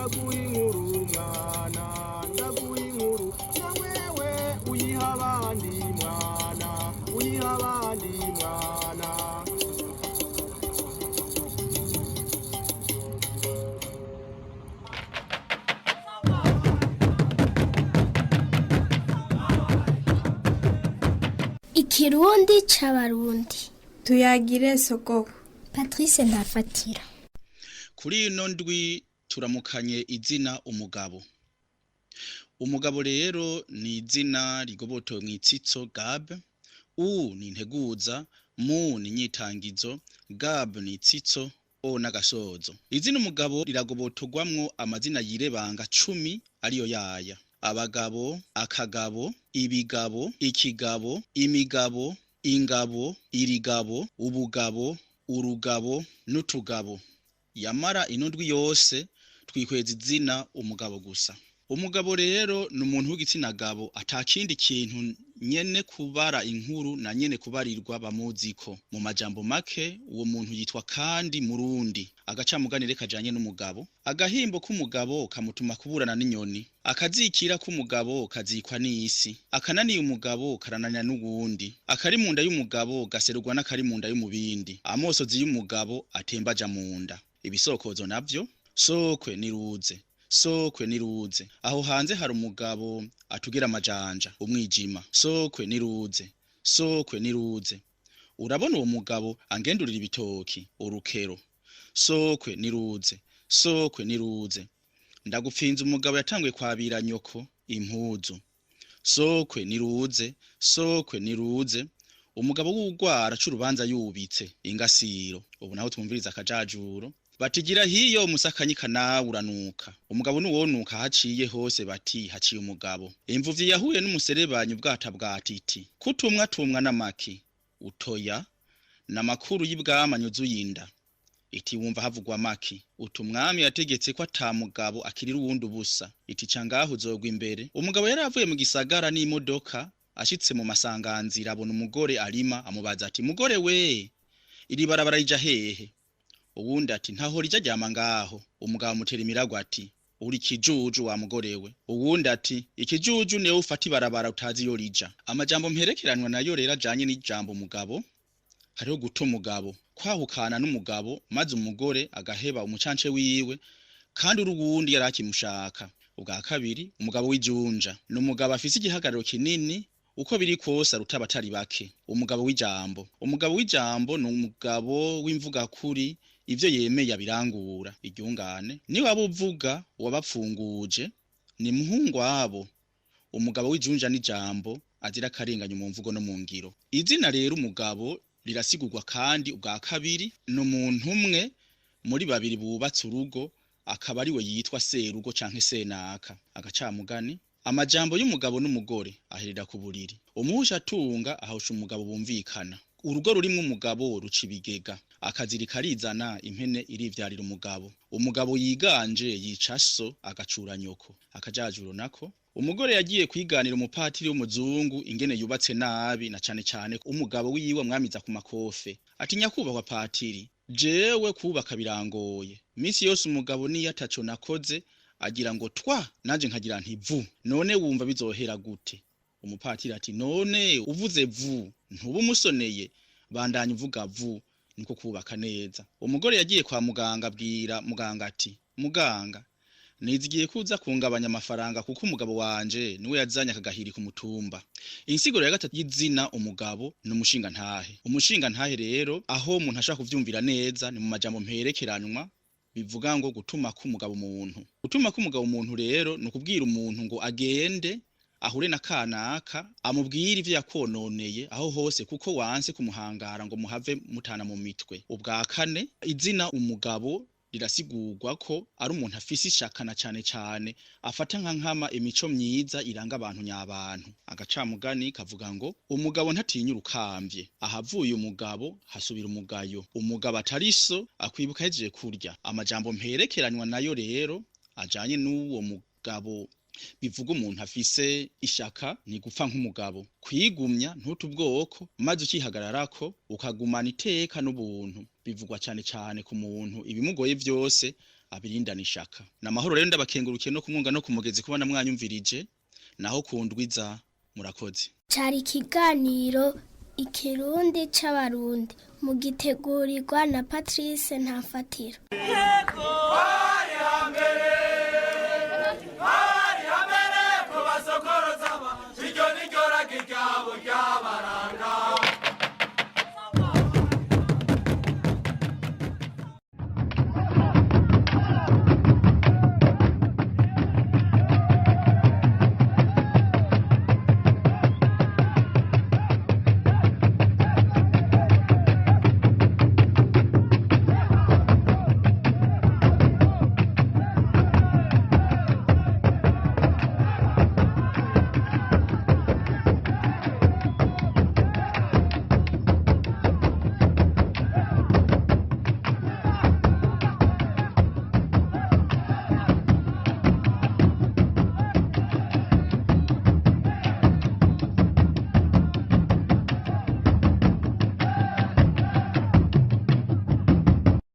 Ndaguha inkuru mwana, ndaguha inkuru na wewe uyiha abandi mwana, uyiha abandi mwana. Ikirundi c'Abarundi. Tuyagire sogoko. Patrice Ntafatira. Kuri ino ndwi turamukanye izina umugabo. Umugabo rero ni izina rigobotowe mw'itsitso gab, u ni integuza, mu ni inyitangizo, gab ni itsitso, o n'agasozo. Izina umugabo riragobotorwamwo amazina yirebanga 10 ariyo yaya: abagabo, akagabo, ibigabo, ikigabo, imigabo, ingabo, irigabo, ubugabo, urugabo n'utugabo. Yamara ino ndwi yose twikweza izina umugabo gusa. Umugabo rero ni umuntu w'igitsina gabo atakindi kintu nyene kubara inkuru na nyene kubarirwa bamuziko. Mu majambo make uwo muntu yitwa kandi Murundi. Agacamuganire kajanye n'umugabo. Agahimbo k'umugabo kamutuma kuburana n'inyoni. Akazikira k'umugabo kazikwa n'isi. Akananiye umugabo karananira n'uwundi. Akari munda y'umugabo gaserurwa n'akari munda y'umubindi. Amosozi y'umugabo atemba aja munda. Ibisokozo navyo sokwe niruze, sokwe niruze. Aho hanze hari umugabo atugira amajanja umwijima. Sokwe niruze, sokwe niruze. Urabona uwo mugabo angendurira ibitoki urukero. Sokwe niruze, sokwe niruze. Ndagupfinze umugabo yatanguye kwabira nyoko impuzu. Sokwe niruze, sokwe niruze. Umugabo w'ugwara c'urubanza yubitse ingasiro. Ubu naho twumviriza akajajuro. Batigira hiyo musakanyika nawe uranuka. Umugabo nuwonuka haciye hose bati haciye umugabo. Imvuvyi yahuye n'umuserebanyi ubwata bwa titi. Kutumwa tumwa n'amaki. Utoya namakuru y'ibwama nyuzuye inda. Iti wumva havugwa maki. Utumwami yategetse ko ata mugabo akirira uwundi ubusa. Iti ca ngaho uzogwa imbere. Umugabo yari avuye mu gisagara n'imodoka ashitse mu masanganzira abona umugore arima amubaza ati mugore we iri barabara rija hehe? Uwundi ati ntaho rija ryama ngaho. Umugabo amutera imiragwa ati uri kijuju wa mugore we. Uwundi ati ikijuju niwe ufata ibarabara utazi iyo rija. Amajambo mperekeranwa nayo rero ajanye n'ijambo umugabo. Hariho guta umugabo, kwahukana n'umugabo maze umugore agaheba umucance wiwe kandi uri uwundi yari akimushaka. Ubwa kabiri umugabo w'ijunja ni umugabo afise igihagararo kinini uko biri kose aruta abatari bake. Umugabo w'ijambo, umugabo w'ijambo ni umugabo w'imvugakuri, ivyo yemeye abirangura. Iryungane ni waba uvuga wabapfunguje ni muhungu wabo. Umugabo w'ijunja n'ijambo azira akarenganya mu mvugo no mu ngiro. Izina rero umugabo rirasigurwa kandi ubwa kabiri ni umuntu umwe muri babiri bubatse urugo akaba ariwe yitwa serugo canke senaka. Agacamugani amajambo y'umugabo n'umugore aherera ku buriri. Umuhusha atunga ahusha umugabo bumvikana. Urugo rurimwo umugabo ruca ibigega. Akaziri karizana impene irivyarira umugabo. Umugabo yiganje yica so agacura nyoko. Akajajuro nako umugore yagiye kwiganira umupatiri w'umuzungu ingene yubatse nabi na cane cane umugabo wiwe amwamiza ku makofe. Ati nyakubahwa patiri, jewe kubaka birangoye. Misi yose umugabo niyo ataco nakoze agira ngo twa nanje nkagira nti vu. None wumva bizohera gute? Umupatiri ati none uvuze vu ntuba umusoneye, bandanya uvuga vu niko kubaka neza. Umugore yagiye kwa muganga abwira muganga ati muganga nizigiye kuza kungabanya amafaranga kuko umugabo wanje niwe yazanye akagahiri ku mutumba. Insiguro ya gatatu y'izina umugabo ni umushinga ntahe. Umushinga ntahe rero aho umuntu ashaka kuvyumvira neza ni mu majambo mperekeranwa bivuga ngo gutuma k'umugabo umuntu. Gutuma k'umugabo umuntu rero ni ukubwira umuntu ngo agende ahure na kanaka amubwire ivyo yakononeye aho hose kuko wanse kumuhangara ngo muhave mutana mu mitwe. Ubwa kane izina umugabo rirasigurwa ko ari umuntu afise ishaka na cane cane afata nka nkama imico myiza iranga abantu nyabantu. Agacamugani kavuga ngo umugabo ntatinya urukamvye, ahavuye umugabo hasubira umugayo. Umugabo atari so akwibuka ahejeje kurya. Amajambo mperekeranywa nayo rero ajanye n'uwo mugabo bivuga umuntu afise ishaka ni gupfa nk'umugabo, kwigumya ntutu ubwoko maze ukihagararako ukagumana iteka n'ubuntu. Bivugwa cane cane ku muntu ibimugoye vyose Abirindana ishaka. Namahoro rero, ndabakengurukiye no kumwunga no kumugezi kubona mwanyumvirije, naho kundwiza murakoze. Cari ikiganiro Ikirundi c'Abarundi, mugitegurirwa na Patrice Ntafatira. Yego.